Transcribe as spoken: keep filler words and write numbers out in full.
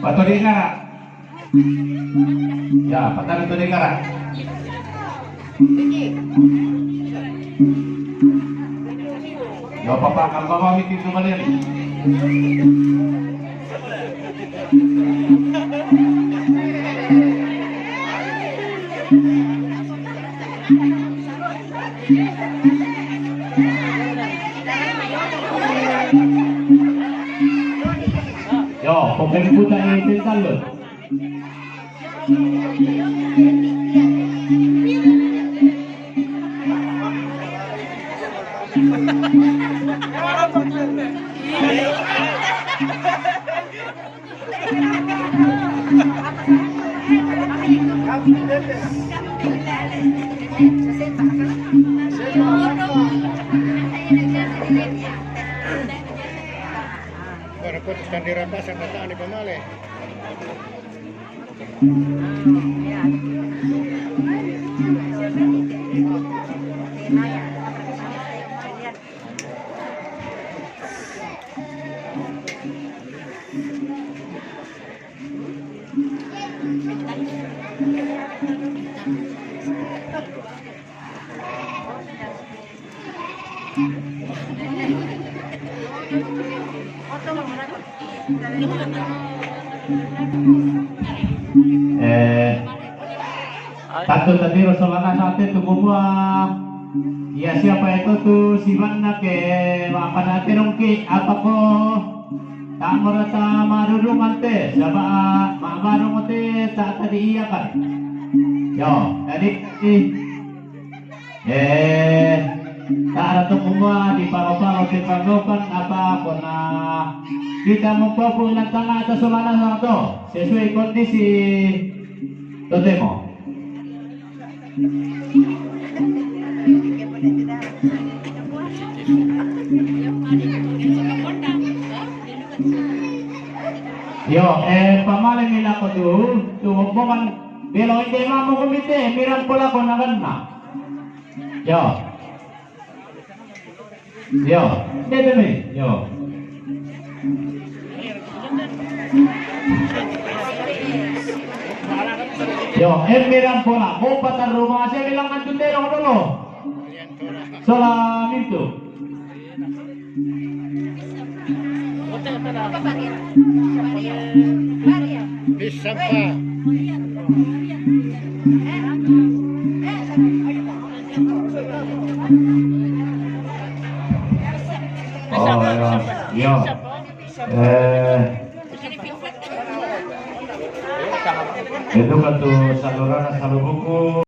Patodi ngara. Ya, patodi, patodi ngara. Yo, papa, kambaba miti tu balian. Yo, pemain puta ini pintar lo. Bueno, pues, están de rapaza, no están ni pa' male. Eh, tantu tadi Rasulullah sate tu kumua. Ya, siapa itu tu si Banna ke, apa nanti rongki, apa ko? Tak merata marurung ante, saba' ma'barung ante, tak tadi iya kan. Yo, tadi, eh, tak ada tu kumua di paro-paro, di paro-paro, apa ko na kita mempunyai tanah atas sana tu, sesuai kondisi totemo. Yo, eh, pamaling ila ko tu, tu rombongan belo inde mamu kumite, miran pola ko naganna. Yo. Yo, dede ni, yo. Yo, emmiran pola, mo patarruma, saya bilang antu tero dulu. Sola mintu. Pisapa. Oh, yo, yo. Eh, itu kan tu saluran, salubuku.